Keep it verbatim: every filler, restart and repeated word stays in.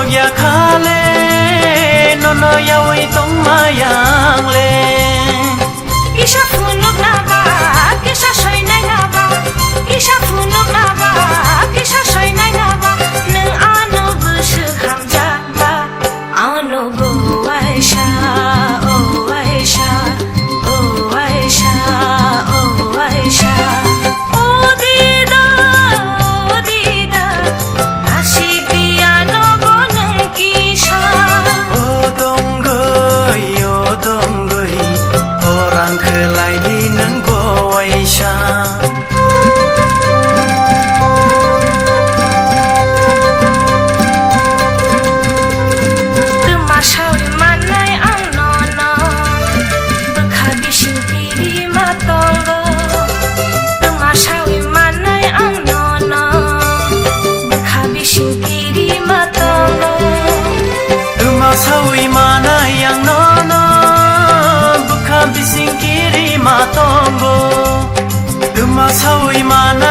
Yakhale nono yawi tongmayang le. Kisa phunukna ba, kisa soinaina ba, kisa phunukna ba, kisa soinaina ba, nwng ano bwswk hamjakma, ano bo waisa, o waisa, o waisa, o waisa. O dida, o dida, nasib biya nogo nwng kisa. O dongoi, o dongoi, orang khelai di nwng bo waisa. Twma sawi manai ang nono, bwkha bising kirima tongo. Twma sawi manai ang nono, bwkha bising kirima tongo. Twma sawi manai ang nono, bwkha bising kirima tongo. Twma sawi manai